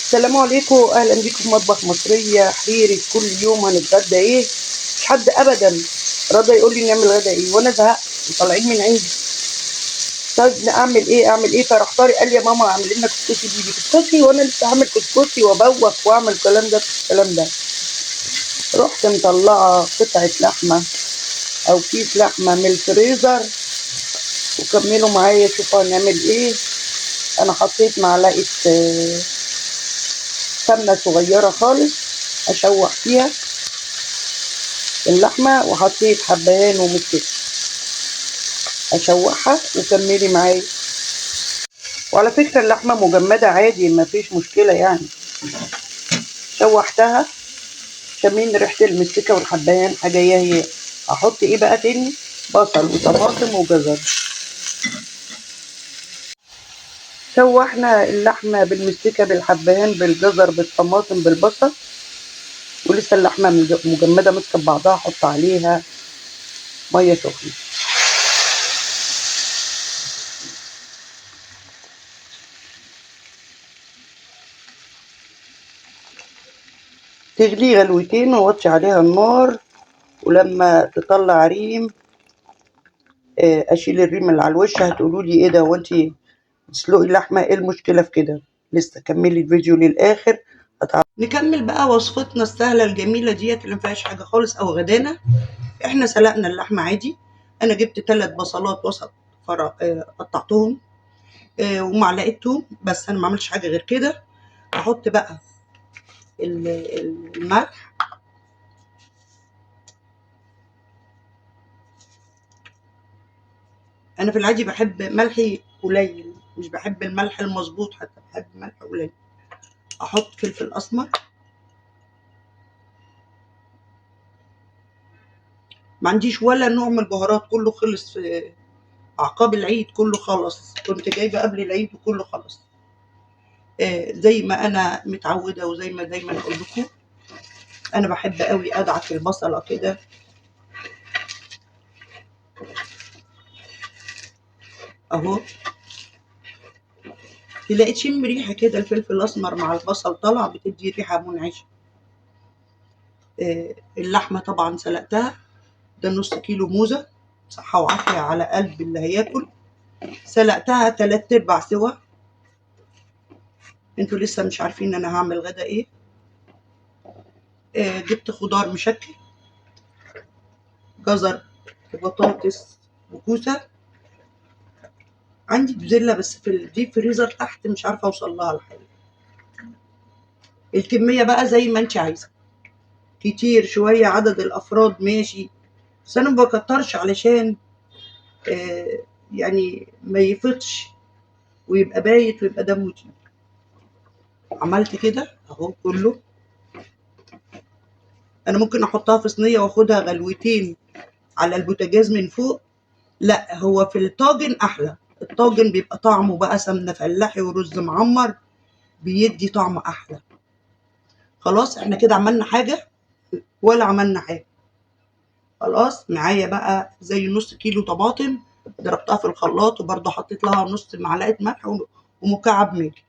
السلام عليكم، اهلا بيكم في مطبخ مصرية. حيرة كل يوم هنتغدى ايه؟ مش حد ابدا رضى يقول لي نعمل غدا ايه، وانا زهقت وطالعين من عندي. طيب اعمل ايه اعمل ايه؟ فراح طارق قال لي يا ماما اعمل لنا كسكسي. بيبي كسكسي، وانا لسه هعمل كسكسي وابوخ واعمل الكلام ده الكلام ده. رحت مطلعه قطعه لحمه او كيس لحمه من الفريزر، وكملوا معايا شوفوا هنعمل ايه. انا حطيت معلقه سمنه صغيرة خالص اشوح فيها اللحمة، وحطيت حبهان ومستكه اشوحها، وكملي معايا. وعلى فكرة اللحمة مجمده عادي، ما فيش مشكلة يعني. شوحتها، شامين ريحه المستكه والحبهان حاجة هي. احط ايه بقى تاني؟ بصل وطماطم وجزر. شوحنا اللحمة بالمستكه بالحبهان بالجزر بالطماطم بالبصل، ولسه اللحمة مجمده ماسكه ببعضها. احط عليها مية سخنة. تغلي غلوتين ووطي عليها النار، ولما تطلع ريم اشيل الريم اللي على الوش. هتقولوا لي ايه ده، هو انتي تسلقي اللحمة؟ ايه المشكلة في كده؟ لسه كملي الفيديو للاخر. نكمل بقى وصفتنا السهلة الجميلة ديت اللي ما فيهاش حاجة خالص، او غدانا. احنا سلقنا اللحمة عادي. انا جبت 3 بصلات وسط قطعتهم، ومعلقة توم بس، انا ما عملتش حاجة غير كده. احط بقى الملح، انا في العادي بحب ملحي قليل، مش بحب الملح المظبوط، حتى بحب ملح قليل. احط فلفل اسمر، ما عنديش ولا نوع من البهارات، كله خلص في اعقاب العيد، كله خلص، كنت جايبه قبل العيد وكله خلص. زي ما انا متعوده وزي ما دايما اقول لكم، انا بحب قوي ادعك البصله كده اهو، تلاقي تشم ريحه كده الفلفل الاسمر مع البصل طلع، بتدي ريحه منعشه. اللحمة طبعا سلقتها، ده نص كيلو موزة، صحة وعافيه على قلب اللي هياكل. سلقتها 3/4 سوا. انتوا لسه مش عارفين انا هعمل غدا ايه. جبت خضار مشكل، جزر وبطاطس وكوسه. عندي بزله بس في الديب فريزر تحت، مش عارفه اوصل لها الحقيقة. الكمية بقى زي ما انت عايزه، كتير شوية عدد الافراد ماشي، بس انا ما بكترش علشان يعني ما يفطش ويبقى بايت ويبقى دمه تقيل. عملت كده اهو كله. انا ممكن احطها في صينية واخدها غلوتين على البوتاجاز من فوق، لا هو في الطاجن احلى. الطاجن بيبقى طعمه بقى سمنه فلاحي ورز معمر، بيدي طعم احلى. خلاص احنا كده عملنا حاجة ولا عملنا حاجة؟ خلاص معايا بقى زي نص كيلو طماطم ضربتها في الخلاط، وبرده حطيت لها نص معلقه ملح ومكعب ماجي.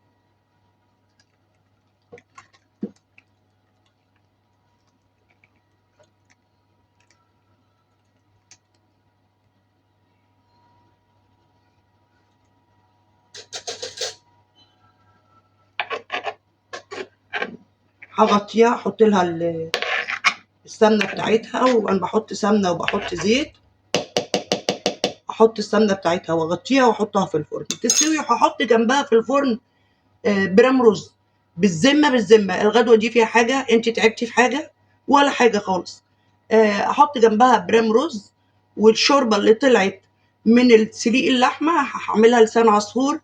هغطيها، احط لها السمنة بتاعتها، وانا بحط سمنه وبحط زيت. احط السمنة بتاعتها واغطيها واحطها في الفرن تستوي. وهحط جنبها في الفرن برام رز. بالذمه بالذمه الغدوه دي فيها حاجة؟ انت تعبتي في حاجة؟ ولا حاجة خالص. احط جنبها برام رز، والشوربه اللي طلعت من السليق اللحمة هعملها لسان عصفور.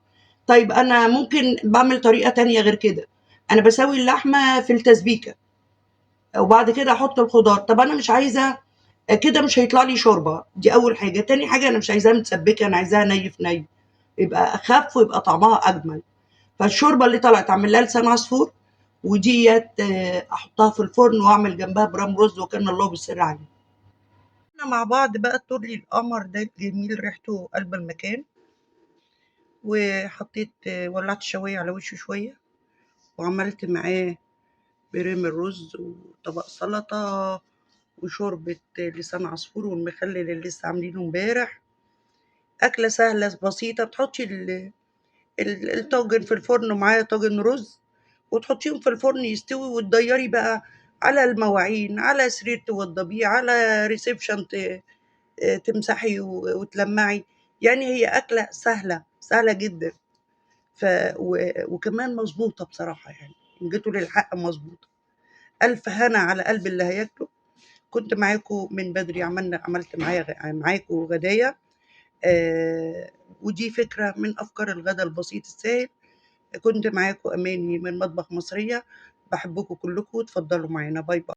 طيب انا ممكن بعمل طريقه تانية غير كده، انا بسوي اللحمة في التسبيكه وبعد كده احط الخضار. طب انا مش عايزه كده، مش هيطلع لي شوربة، دي اول حاجة. تاني حاجة انا مش عايزاها متسبكه، انا عايزاها ني في ني، يبقى اخف ويبقى طعمها اجمل. فالشوربه اللي طلعت اعمل لها لسان عصفور، وديت احطها في الفرن واعمل جنبها برام رز، وكان الله بالسر عليه. احنا مع بعض بقى التورلي القمر ده الجميل، ريحته قلب المكان. وحطيت ولعت الشوايه على وشه شوية، وعملت معاه بريم الرز وطبق سلطة وشوربة لسان عصفور والمخلل اللي لسه عاملينه امبارح. أكلة سهلة بسيطة، بتحطي الطاجن في الفرن ومعاه طاجن رز، وتحطيهم في الفرن يستوي، وتديري بقى على المواعين، على سرير توضبيه، على reception تمسحي وتلمعي. يعني هي أكلة سهلة سهلة جدا، وكمان مظبوطة بصراحة، يعني إن جيتوا للحق مظبوطة. ألف هنا على قلب اللي هياكله. كنت معاكم من بدري، عملت معاكم غدايا، ودي فكرة من أفكار الغدا البسيط السهل. كنت معاكم أماني من مطبخ مصرية، بحبكم كلكم، اتفضلوا معانا، bye bye.